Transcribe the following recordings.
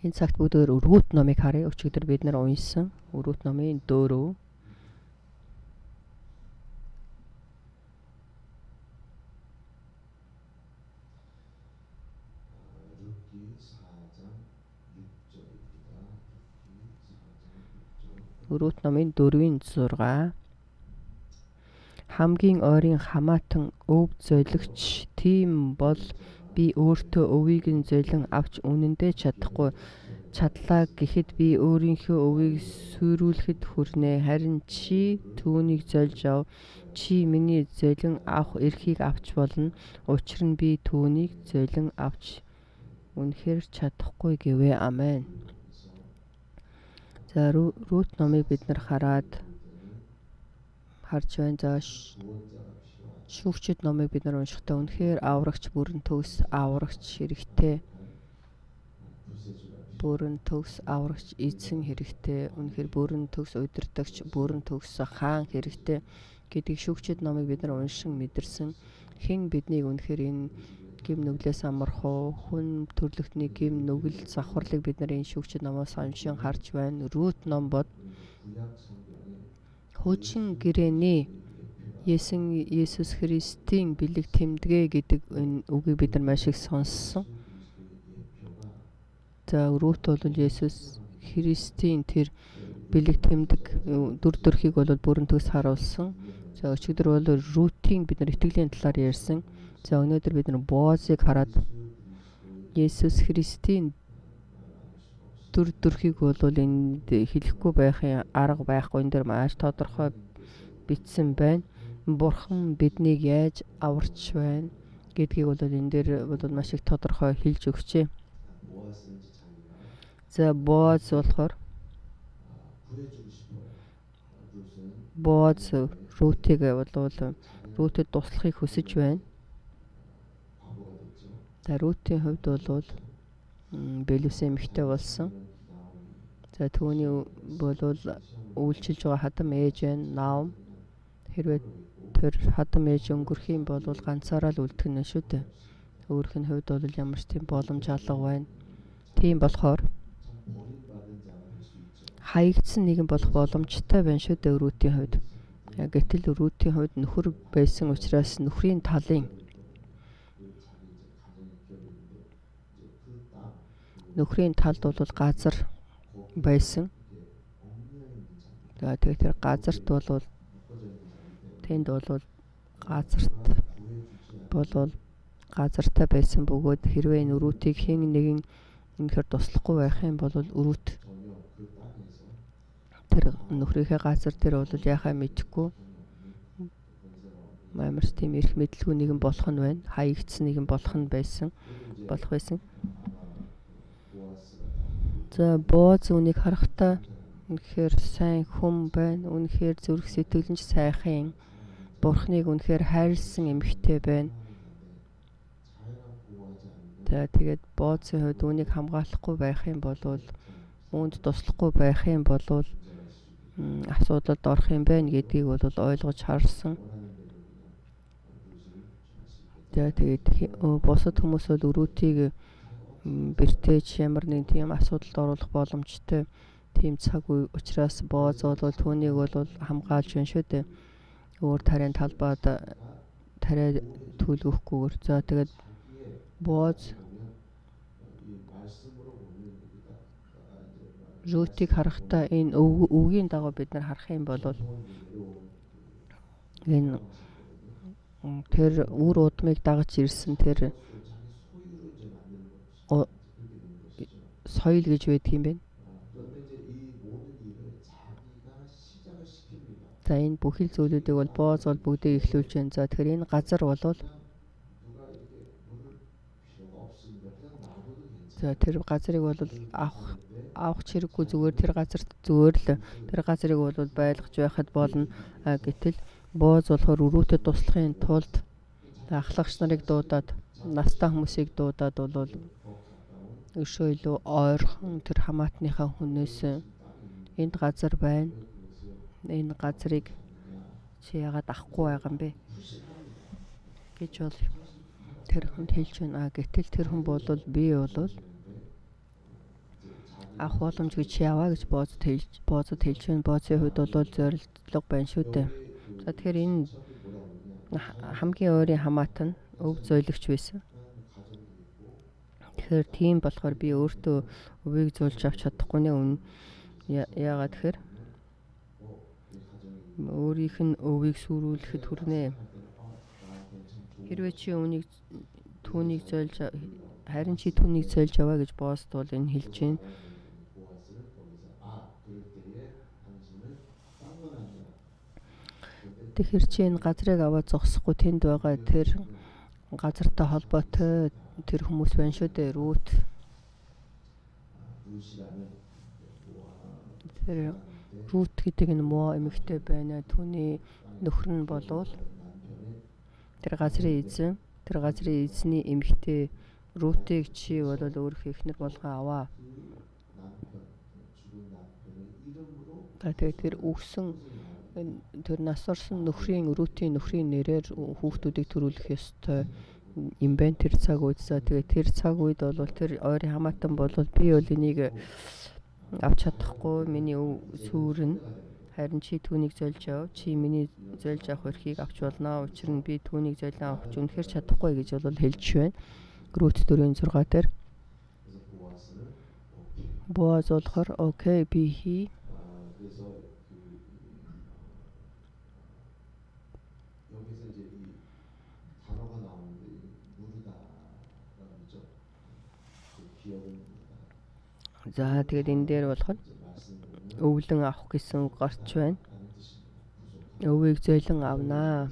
Энэ цагт бүгдээр Рут номыг харъя. Өчигдөр бид нар уншсан Рут номын 4. Рут номын 4-ийн 6. Хамгийн ойрын хамаатан өв золигч тийм бол би өөртөө өвийг нь золин авч үнэндээ чадахгүй чадлаа гэхэд би өөрийнхөө өвийг сүйрүүлэхэд хүрнэ. Харин чи түүнийг зольж ав. Чи миний золин авах эрхийг авч болно. Учир нь би түүнийг золин авч үнэхээр чадахгүй гэвэ. Амен. За, Рут номыг бид нар хараад харж байна. За, шүүгчид номыг бид нар уншихдаа үнэхээр аврагч, бүрэн төгс аврагч хэрэгтэй. Бүрэн төгс аврагч эзэн хэрэгтэй. Үнэхээр бүрэн төгс удирдагч, бүрэн төгс хаан хэрэгтэй гэдгийг шүүгчид номыг бид нар уншин мэдэрсэн. Хэн биднийг үнэхээр энэ гэм нүглээс амрах уу? Хүн төрлөختний гэм нүгэл завхарлыг бид нар энэ шүүгчид номоос уншин харж байна. Рут ном бод хуучин гэрээний Есүс Христийн бэлэг тэмдэгэ гэдэг энэ үгийг бид нар маш их сонссон. За, Рут бол Есүс Христийн тэр бэлэг тэмдэг дүр төрхийг бол бүрэн төгс харуулсан. За, өчигдөр бол Рутийн бид нар итгэлийн талаар ярьсан. За, өнөөдөр бид нар Боозыг хараад Есүс Христийн дүр төрхийг бол энд хэлэхгүй байхын арга байхгүй. Энэ дээр маш тодорхой бичсэн байна. Бурхан биднийг яаж аварч байна гэдгийг бол энэ дээр бол маш их тодорхой хэлж өгчээ. За, Боаз болохоор Боаз Рутийг бол Рутэд туслахыг хүсэж байна. За, Рутийн хувьд бол бэлүс эмэгтэй болсон. За, түүний бол үйлчилж байгаа хадам ээж байна. Наум. Хэрвээ тэр хадам ээж өнгөрөх юм бол ганцаараа л үлдэх нь шүү дээ. Өөрөх нь хувьд бол ямар ч тийм боломж алга байна. Тийм болохоор хаягдсан нэгэн болох боломжтой байна шүү дээ Рутийн хувьд. Гэтэл Рутийн хувьд нөхөр байсан учраас нөхрийн талын талд бол газар байсан. За, тэгэхээр тэр газарт бол тэнд бол газарт бол газартай байсан бөгөөд хэрвээ энэ Рутийг хэн нэгэн үнэхээр туслахгүй байх юм бол Рут тэр нөхрийнхээ газар тэр бол яхаа мэдэхгүй амар тийм эрх мэдэлгүй нэгэн болох нь байна. Хаягдсан нэгэн болох нь байсан. Болох байсан. За, Бооз үнийг харахтаа үнэхээр сайн хүн байна. Үнэхээр зүрх сэтгэл нь сайхан. Бурхныг үнэхээр хайрлсан эмэгтэй байна. За, тэгээд Боозын хувьд үүнийг хамгаалахгүй байх юм бол үүнд туслахгүй байх юм бол асуудалд орох юм байна гэдгийг бол ойлгож харсан. За, тэгээд бусад хүмүүс бол Рутийг бэртэж ямар нэгэн тийм асуудалд оруулах боломжтой тийм цаг үе учраас Бооз бол түүнийг бол хамгаалж байна шүү дээ. Өөр тариан талбайд тариа түлгөхгүйгээр. За, тэгээд Бооз Рутийг харахтаа энэ үгийн дагуу бид нар харах юм бол энэ тэр үр удмыг дагаж ирсэн тэр соёл гэж байдаг юм байна. За, энэ бүхэл зүйлүүдийг бол Бооз бол бүгдийг эхлүүлж байна. За, тэгэхээр энэ газар бол за тэр газрыг бол авах хэрэггүй, зүгээр тэр газарт зүгээр л тэр газрыг бол байлгаж байхад болно. Гэтэл Бооз болохоор Рутэд туслахын тулд ахлагч нарыг дуудаад, настай хүмүүсийг дуудаад бол өшөө илүү ойрхон тэр хамаатныхаа хүнээс энд газар байна. Энэ газрыг чи яагаад авахгүй байгаа юм бэ гэж бол тэр хүнд хэлж байна. Гэтэл тэр хүн бол би бол Авах боломжгүй чи аваа гэж Боозод хэлж байна. Боозын хувьд бол зорилго байна шүү дээ. За тэгэхээр энэ хамгийн ойрын хамаат нь өв зойлогч байсан. Тэгэхээр тийм болохоор би өөртөө өвийг зуулж авч чадахгүй нэ үн. Яагаад тэгэхээр өөрийнх нь өвийг сүрүүлэхэд хүрнэ. Хэрвээ чи үүнийг түүнийг зойлж харин чи түүнийг зойлж аваа гэж Боозд бол энэ хэлж байна. Тэгэхээр чи энэ газрыг аваад зогсохгүй тэнд байгаа тэр газартай холбоотой тэр хүмүүс байна шүү дээ. Рут. Тэр Рут гэдэг энэ муу эмэгтэй байна. Түүний нөхөр нь болвол тэр газрын эзэн, тэр газрын эзний эмэгтэй Рутыг чи бол өөрийнхөө эхнэр болгон аваа. За тэгээд тэр өгсөн тэр нас орсон нөхрийн Рутийн нөхрийн нэрээр хүүхдүүдийг төрүүлэх ёстой юм байна тэр цаг үед. За тэгээд тэр цаг үед бол тэр ойрын хамаатан бол би бол энийг авч чадахгүй, миний сүүрэн, харин чи түүнийг зольж ав, чи миний зольж авах эрхийг авч болно. Учир нь би түүнийг золион авах ч үнэхээр чадахгүй гэж бол хэлж байна. Рут 4:6 дээр Боаз болохоор окей би хий. За тэгээд энэ дээр болохоор өвлөн авах гэсэн үг гарч байна. Өвийг золин авнаа.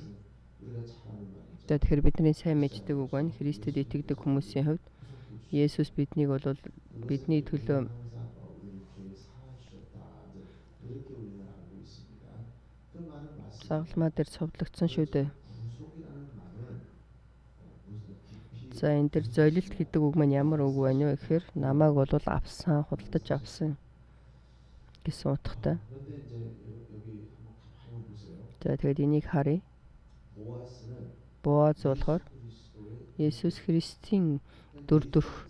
За тэгэхээр бидний сайн мэддэг үг байна. Христэд итгэдэг хүмүүсийн хувьд Есүс биднийг бол бидний төлөө загалмаа дээр цовдлогдсон шүү дээ. За энэ дэр золилт гэдэг үг маань ямар үг байна вэ гэхээр намайг бол авсан, худалдаж авсан гэсэн утгатай. За тэгээд энийг харъя. Боаз болохоор Есүс Христийн дүр төрх,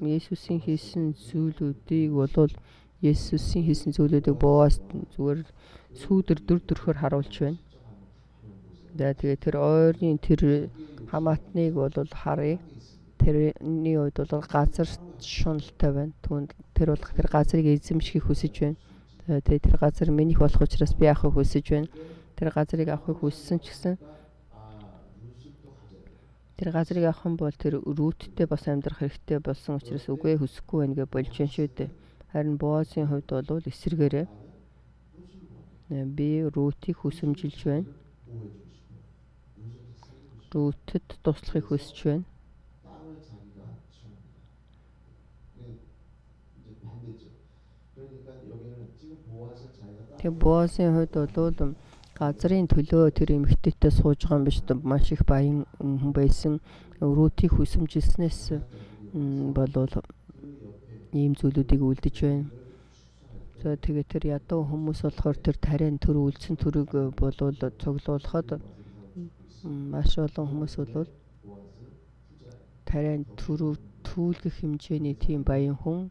Есүсийн хийсэн зүйлүүдийг бол Есүсийн хийсэн зүйлүүдийг Боаз зүгээр сүүдэр дүр төрхөөр харуулж байна. За тэгээд тэр ойрын тэр хамаатныг бол харъя. Тэрний хувьд бол газар шуналтай байна. Түүнд тэр бол тэр газрыг эзэмшихийг хүсэж байна. Тэгээд тэр газар минийх болох учраас би авахыг хүсэж байна. Тэр газрыг авахыг хүссэн ч гэсэн тэр газрыг авах юм бол тэр Руттэй бас амьдрах хэрэгтэй болсон учраас үгүй хүсэхгүй байна гэж болж байна шүү дээ. Харин Боазын хувьд бол эсрэгээрээ би Рутийг хүсэмжилж байна. Рутэд туслахыг хүсэж байна. Тэгээ Боазын хувьд бол газрын төлөө тэр эмэгтэйтэй сууж байгаа юм биш, маш их баян хүн байсан. Рутийг хүсэмжилснээс болвол ийм зүйлүүдийг үлдэж байна. За тэгээ тэр ядуу хүмүүс болохоор тэр тариан төр үлдсэн төрийг болвол цуглуулахад маш олон хүмүүс бол тариан төрөө түүлгэх хэмжээний тийм баян хүн.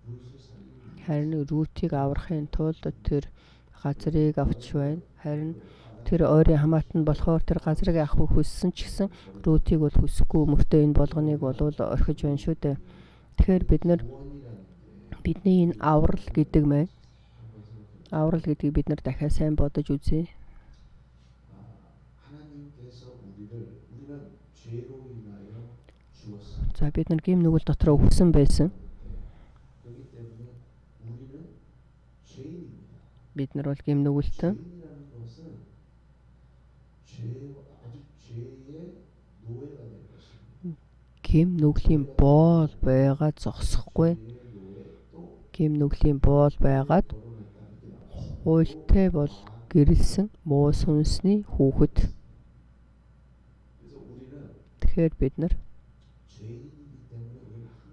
Харин Рутийг аврахын тулд тэр газрыг авч байна. Харин тэр ойрын хамаат нь болохоор тэр газрыг авахыг хүссэн ч гэсэн Рутийг бол хүсэхгүй мөртөө энэ болгоныг бол орхиж байна шүү дээ. Тэгэхээр бид нар бидний энэ аврал гэдэг маань аврал гэдгийг бид нар дахиад сайн бодож үзье. За бид нар гэм нүгэл дотор өвсөн байсан. Бид нар бол гэм нүгэлтэн. Гэм нүглийн боол байгаа зогсохгүй. Гэм нүглийн боол байгаад хуйлтай бол гэрэлсэн муу сүнсний хүүхэд. Тэгэхээр бид нар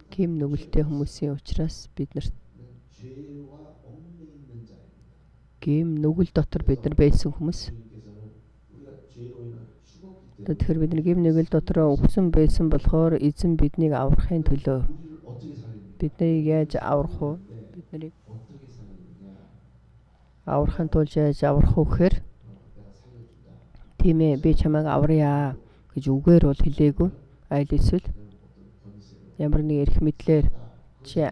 гэм нүгэлтэй хүмүүсийн учраас бид нарт гэм нүгэл дотор бид нар байсан хүмүүс. Тэгэхээр бид нар гэм нүгэл дотор өвсөн байсан болохоор эзэн биднийг аврахын төлөө биднийг яаж аврах вэ? Бид нарыг аврахын тулд яаж аврах вэ гэхээр тийм ээ, би чамайг аврая гэж үгээр бол хэлээгүй. Аль эсвэл ямар нэг эрх мэдлээр чи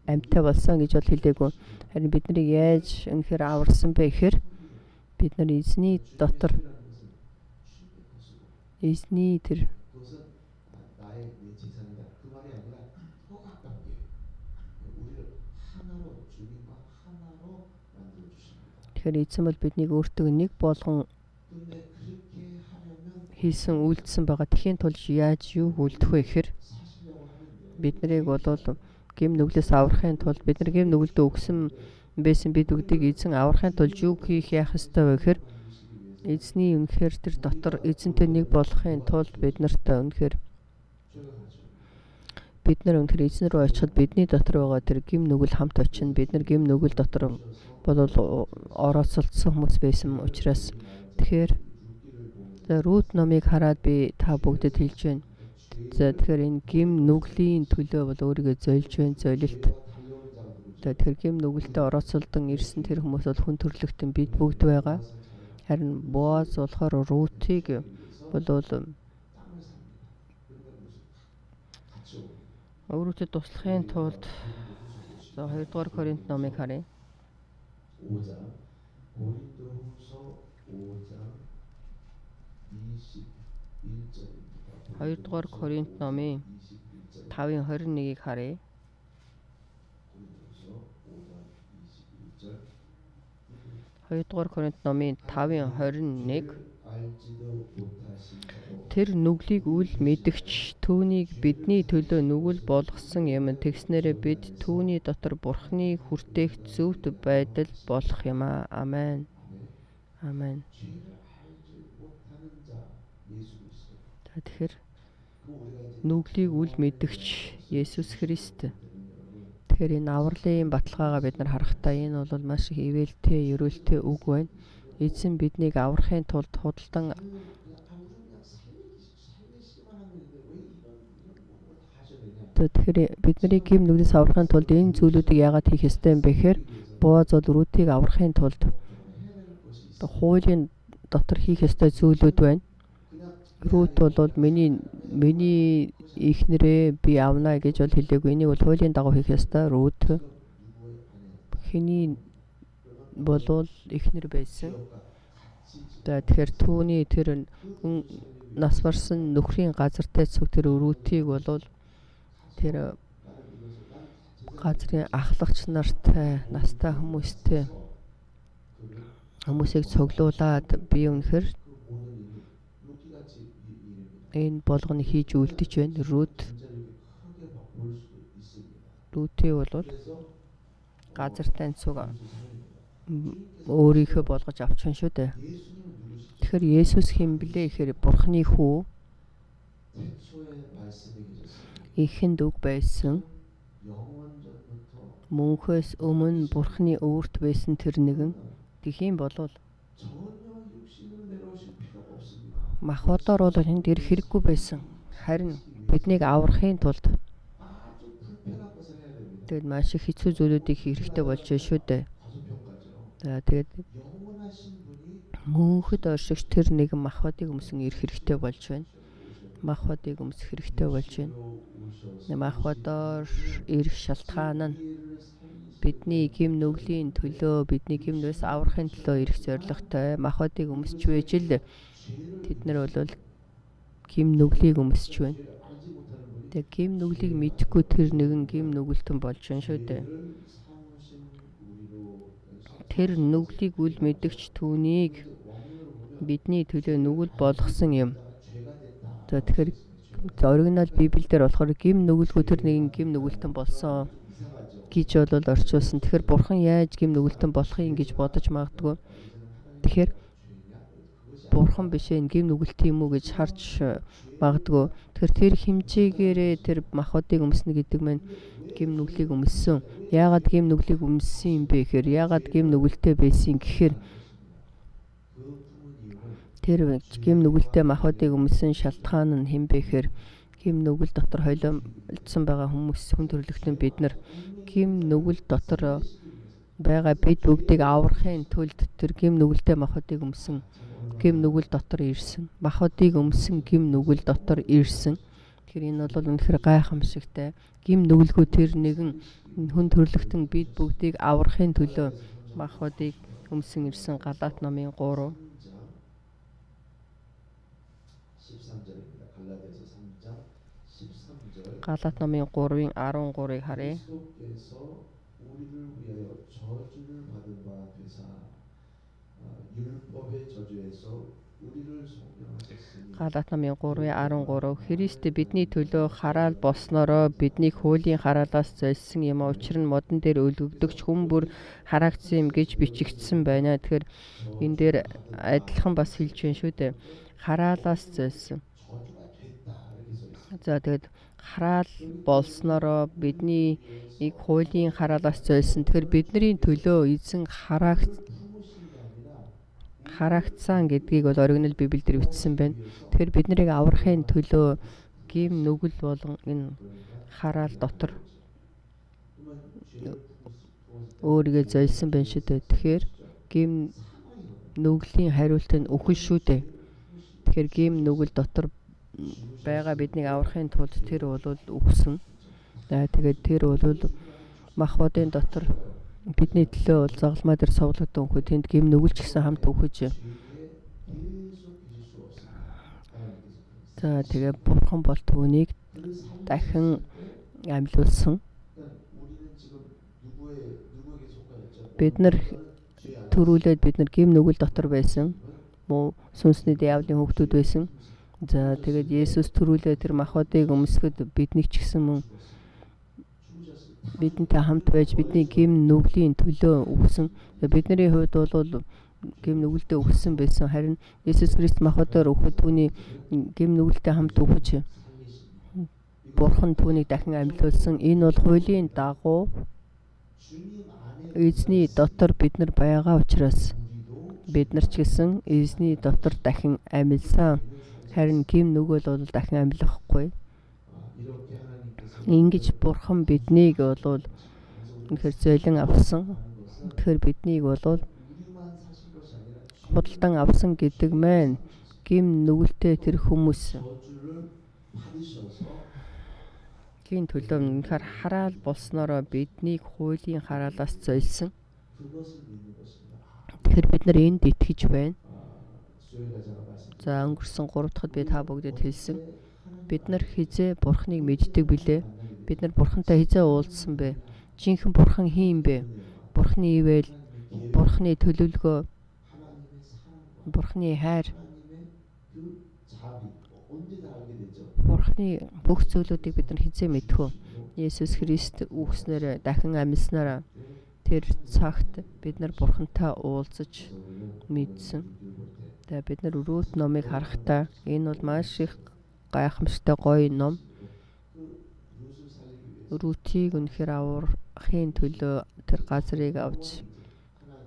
амьтай болсон гэж бол хэлээгүй. Харин бид нарыг яаж үнэхээр аварсан бэ гэхээр бид нар эзний дотор эзний тэр тэгэхээр эзэн бол биднийг өөртөө нэг болгон хийсэн үйлдсэн байгаа. Тэхийн тулд яаж юу үлдэх вэ гэхээр бид нарыг бол гэм нүглээс аврахын тулд бид нар гэм нүгэлдөө өгсөн байсан бид бүгдийг эзэн аврахын тулд юу хийх яах ёстой вэ гэхээр эзний үнэхээр тэр дотор эзэнтэй нэг болохын тулд бид нарт үнэхээр бид нар үнэхээр эзэн рүү очиход бидний дотор байгаа тэр гэм нүгэл хамт очино. Бид нар гэм нүгэл дотор бол орооцолдсон хүмүүс байсан учраас тэгэхээр за Рут номыг хараад би та бүгдэд хэлж байна. За тэгэхээр энэ гэм нүглийн төлөө бол өөрийгөө золж байна, золилт. За тэгэхээр гэм нүгэлтэд орооцолдон ирсэн тэр хүмүүс бол хүн төрлөختөн бид бүгд байгаа. Харин Боаз болохоор Рутыг бол Рүтэд туслахын тулд за 2 дугаар Коринт номыг харъя. 5장 고린도후서 5장 21절입니다. 2 дугаар Коринт номын 21절 5-ын 21-ийг харъя. 고린도후서 5장 21절 2 дугаар Коринт номын 5-ын 21 알지도 못하신 자로 Тэр нүглийг үл мэдгч түүнийг бидний төлөө нүгэл болгосон юм. Тэгснээрээ бид түүний дотор Бурхны хүртээх зөвхт байдал болох юм аа. Амен. Амен. 죄를 알지 못하는 자 예수 그리스도. За тэгэхээр 그 우리가 이제 нүглийг үл мэдгч Есүс Христ. Тэгэхээр энэ авралын баталгаагаа бид нар харахтаа энэ бол маш их ивэлтэй, ерөөлтэй үг байна. Эзэн биднийг аврахын тулд худалдан тэгэхээр бид нарыг гэм нүглээс аврахын тулд энэ зүйлүүдийг яагаад хийх ёстой юм бэ гэхээр Боаз бол Рутийг аврахын тулд хуулийн дотор хийх ёстой зүйлүүд байна. Рут бол миний эхнэрээ би авна гэж бол хэлээгүй. Энийг бол хуулийн дагуу хийх ёстой. Рут хэний болвол эхнэр байсан. За тэгэхээр түүний тэр нас барсан нөхрийн газартай цуг тэр Рутийг болвол тэр газрын ахлагч нартай настай хүмүүстэй хүмүүсийг цуглуулад би үнэхээр энэ болгоныг хийж үлдэж байна. Рутийг бол газартай цуг өөрийнхөө болгож авчихна шүү дээ. Тэгэхээр Есүс хэн блэ гэхээр Бурхны хүү, эхэнд үг байсан. Мөнхөөс өмнө Бурхны өвөрт байсан тэр нэгэн. Тэгхийн болвол махбодоор бол энд ирэх хэрэггүй байсан. Харин биднийг аврахын тулд тэгээд маш их хэцүү зүйлүүдийг хийх хэрэгтэй болж байна шүү дээ. За тэгээд мөнхөд оршигч тэр нэгэн махбодыг өмсөн ирэх хэрэгтэй болж байна. Махбодыг өмсөх хэрэгтэй болж байна. Махбодоор ирэх шалтгаан нь бидний гэм нүглийн төлөө, бидний гэм нүглээс аврахын төлөө ирэх зорилготой. Махбодыг өмсч байж л тэд нар бол гэм нүглийг өмсч байна. Тэгээд гэм нүглийг мэдэхгүй тэр нэгэн гэм нүгэлтэн болж байна шүү дээ. Тэр нүглийг үл мэдгч түүнийг бидний төлөө нүгэл болгосон юм. За тэгэхээр оригинал Библиэлд болохоор гэм нүгэлгүй тэр нэгэн гэм нүгэлтэн болсон гэж бол орчуулсан. Тэгэхээр Бурхан яаж гэм нүгэлтэн болох юм гэж бодож магадгүй. Тэгэхээр Бурхан биш ээ, гэм нүгэлт юм уу гэж харж магадгүй. Тэгэхээр тэр хэмжээгээрээ тэр махбодыг өмснө гэдэг маань гэм нүглийг өмссөн. Яагаад гэм нүглийг өмссөн юм бэ гэхээр яагаад гэм нүгэлтэй байсан гэхээр тэр гэм нүгэлтэй махбодыг өмссөн шалтгаан нь хэн бэ гэхээр Гэм нүгэл дотор холиомлцсон байгаа хүмүүс хүн төрөлхтөн бид нар гэм нүгэл дотор байгаа бид бүгдийг аврахын тулд тэр гэм нүгэлтэй махбодыг өмсөн гэм нүгэл дотор ирсэн. Махбодыг өмсөн гэм нүгэл дотор ирсэн. Тэгэхээр энэ бол үнэхээр гайхамшигтай. Гэм нүгэлгүй тэр нэгэн хүн төрөлхтөн бид бүгдийг аврахын төлөө махбодыг өмсөн ирсэн. Галаат номын 3. 13절입니다. 갈라디아서 3장 13절. Галаат номын 3-ын 13-ыг харъя. 그리스도께서 우리를 위하여 저주를 받은 바 되사 율법의 저주에서 우리를 속량하셨으니 Галаат номын 3-ын 13. Христ бидний төлөө хараал болсноороо биднийг хуулийн хараалаас золисон юм. Учир нь модон дээр өлгөгдөгч хүн бүр хараагдсан юм гэж бичигдсэн байна. Тэгэхээр энэ дээр адилхан бас хэлж байна шүү дээ. Хараалаас золисон. 저주가 됐다 이렇게 써 있습니다. За тэгээд хараал болсноороо бидний ийг хуулийн хараалаас золисон. Тэгэхээр бидний төлөө эзэн 품으신 게 아니라 хараагдсан гэдгийг бол оригинал Библиэлд бичсэн байна. Тэгэхээр бид нарыг аврахын төлөө гим нүгэл болон энэ хараал дотор 그러면 죄를 품었을 өөрийгөө золисон байна шүү дээ. Тэгэхээр гим нүглийн хариулт нь үхэл шүү дээ. Тэгэхээр гим нүгэл дотор байгаа биднийг аврахын тулд тэр бол үхсэн. За тэгээд тэр бол махбодын дотор бидний төлөө бол загалмай дээр сувлагдсан үхэ тэнд гим нүгэл ч гэсэн хамт үхэж. 죄에 계속 계실 수 없습니다. 하나님께서 За тэгээ бурхан бол түүнийг 그를 살리셨을 дахин 때 амьлуулсан. 그러니까 우리는 지금 누구의 누구에게 속하였죠? Бид нар 죄 안에 төрүүлээд бид нар гим нүгэл дотор байсан. Муу сүнсний диавлын хүүхдүүд байсан. За тэгээд Есүс төрүүлээ тэр махбодыг өмсгöd биднийг ч гэсэн мөн 죽으셨을 때 бидэнтэй хамт байж бидний гим нүглийн төлөө үхсэн. Бидний хувьд бол гим нүгэлдээ үхсэн байсан. Харин Есүс Христ махбодоор үхээд түүний гим нүгэлтэй хамт үхэж 살리신 Бурхан түүнийг дахин амьлуулсан. Энэ бол хуулийн дагуу 주님 안에 эзний дотор бид нар байгаа учраас 우리도 бид нар ч гэсэн эзний дотор дахин амьлсан. Харин гим нүгэл бол дахин амьлахгүй. 이렇게 하나님께서 Ингэж Бурхан биднийг бол үнэхээр золин авсан. Тэгэхээр биднийг бол 우리만 사신 것이 아니라 худалдан авсан гэдэг маань гим нүгэлтэй тэр хүмүүс 저주를 받으셔서 гийн төлөө үнэхээр хараал болсноороо биднийг хуулийн хараалаас золисон. 그것을 믿는 것입니다. Тэгэхээр бид нар энд итгэж байна. 수요일에 제가 말씀 За өнгөрсөн 3 дахьд би та бүгдэд хэлсэн. Бид нар хизээ Бурханыг мэддэг билээ. Бид нар Бурхантай хизээ уулзсан бэ? Жинхэнэ Бурхан хэн юм бэ? Бурханы ивэл, Бурханы төлөвлөгөө, 하나님의 사랑과 Бурханы хайр, 하나님의 그 자비 언제 다 알게 되죠? Бурханы бүх зүйлүүдийг бид нар хизээ мэдэх үү? Есүс Христ үхснээр дахин амьснаар тэр цагт бид нар Бурхантай уулзаж мэдсэн. Тэгээ бид нар Рут номыг харахтаа энэ бол маш их гайхамшигтай гоё ном. 그 룻을 살리기 위해서 Рутийг үнэхээр аврахын төлөө тэр газрыг авч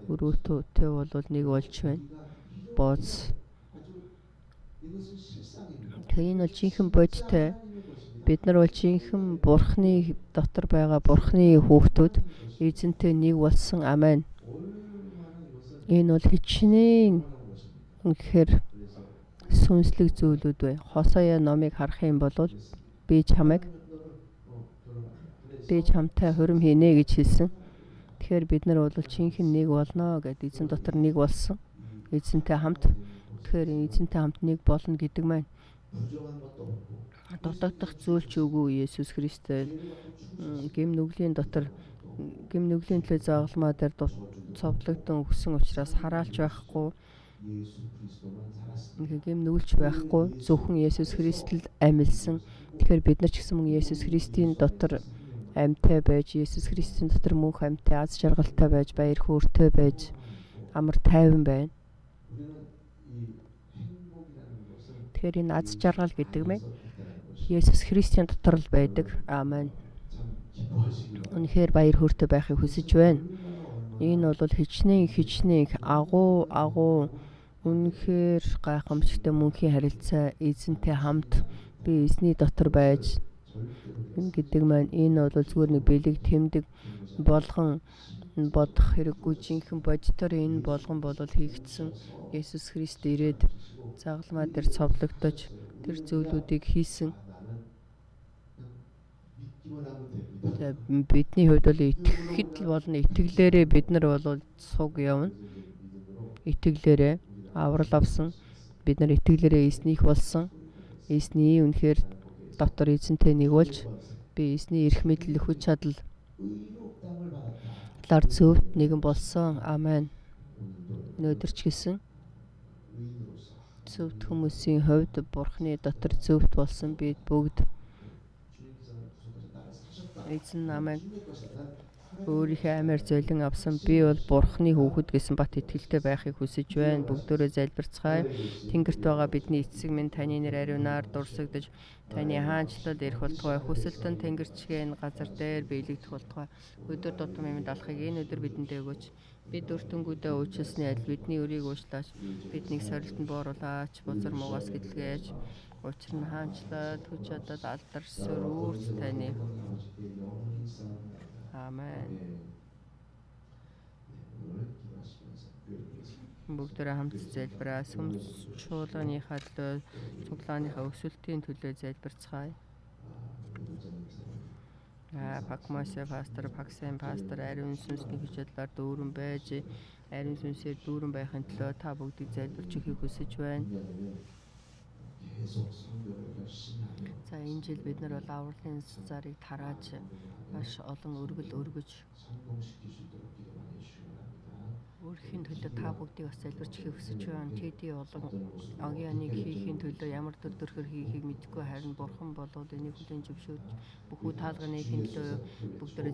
Руттэй бол нэг болж байна. Бооз. 아주 이것은 실상입니다. Тэгээ энэ бол жинхэнэ бодтой. 하나님의 것입니다. Бид нар бол жинхэнэ Бурхны дотор байгаа Бурхны хүүхдүүд эзэнтэй нэг болсон. Амен. 얼마나 이것은 Энэ бол хичнээн 하는 것입니다. үнэхээр 그래서 сүнслэг зүйлүүд бай. Хосоя номыг харах юм бол би чамайг 너를 결혼한다. би 그래서 чамтай хурим хийнэ гэж хэлсэн. Тэгэхээр бид нар бол жинхэнэ нэг болно гэд эзэн дотор нэг болсон. Эзэнтэй хамт. Тэгэхээр эзэнтэй хамт нэг болно гэдэг маань 부정한 것도 없고 дутагдах зүйл ч үгүй. Есүс Христтэй гэм нүглийн дотор гэм нүглийн төлөө загалмаа дээр цовдлогдсон өгсөн учраас хараалч байхгүй, 예수 그리스도만 살았습니다. үнэхээр гэм нүгэлч байхгүй, зөвхөн Есүс Христ л амьлсан. Тэгэхээр бид нар ч гэсэн мөн Есүс Христийн дотор амьтай байж, Есүс Христийн дотор мөнх амьтай, аз жаргалтай байж, баяр хөөртэй байж, амар тайван байна. 우리는 이 행복이라는 것은 Тэгэхээр энэ аз жаргал гэдэг мэн 있다는 것이 Есүс Христийн дотор л байдаг. Амен. 참 기뻐하시기 바랍니다. Үнэхээр баяр хөөртэй байхыг хүсэж байна. Энэ бол хичнээн хичнээн их агуу агуу Үнэхээр гайхамшигтай мөнхийн харилцаа эзэнтэй хамт би эзний дотор байж гэдэг маань энэ бол зүгээр нэг бэлэг тэмдэг болгон бодох хэрэггүй, жинхэнэ бодитоор энэ болгон болол хийгдсэн. Есүс Христ ирээд загалмай дээр цовдлогдож тэр зүйлүүдийг хийсэн. За бидний хувьд бол итгэхэд л болно. Итгэлээрээ бид нар бол цуг явна. Итгэлээрээ аврал авсан. Бид нар итгэлээрээ эзнийх болсон. Эзний үнэхээр дотор эзэнтэй нэг болж би эзний эрх мэдэл, хүч чадал лар зөвхт нэгэн болсон. Амен. Өнөөдөр ч гэсэн зөвхт хүмүүсийн хувьд Бурхны дотор зөвхт болсон бид бүгд эзэн намайг өөрийнхөө амиар золин авсан. Би бол Бурхны хүүхэд гэсэн бат итгэлтэй байхыг хүсэж байна. Бүгдөөрөө залбирцгаая. Тэнгэрт байгаа бидний эцэг минь, таны нэр ариунаар дурсагдаж, таны хаанчлал ирэх болтугай. Хүсэлт нь тэнгэрчгээ энэ газар дээр биелэгдэх болтугай. Өдөр тутмын мэд алхахыг энэ өдөр бидэнд өгөөч. Бид өртөнгүүдээ уучлсны адил бидний өрийг уучлаач. Биднийг сорилтонд бооруулаач. Бузар муугаас гэтлгээч. Учир нь хаанчлал, хүч чадал, алдар, сүр үүрч таны. Амен. Бүгдээрээ хамт залбираа. Сүм чуулганыхаа төлөө, цуглааныхаа өсөлтийн төлөө залбирцгаая. Пакмасе пастор, Паксен пастор ариун сүнсний хүч чадлаар дүүрэн байж, ариун сүнсээр дүүрэн байхын төлөө та бүгдийг залбирч өгөхийг хүсэж байна. За энэ жил бид нар бол авралын зарыг тарааж маш олон өргөл өргөж өрхийн төлөө та бүгдийг бас залбирч өгөхийг хүсэж байна. Тэдий олон агианыг хийхийн төлөө ямар төр төрхөөр хийхийг мэдэхгүй, харин Бурхан болвол энийг хүлээн зөвшөөрч бүхүү таалгыг нээхийн төлөө бүгдээрээ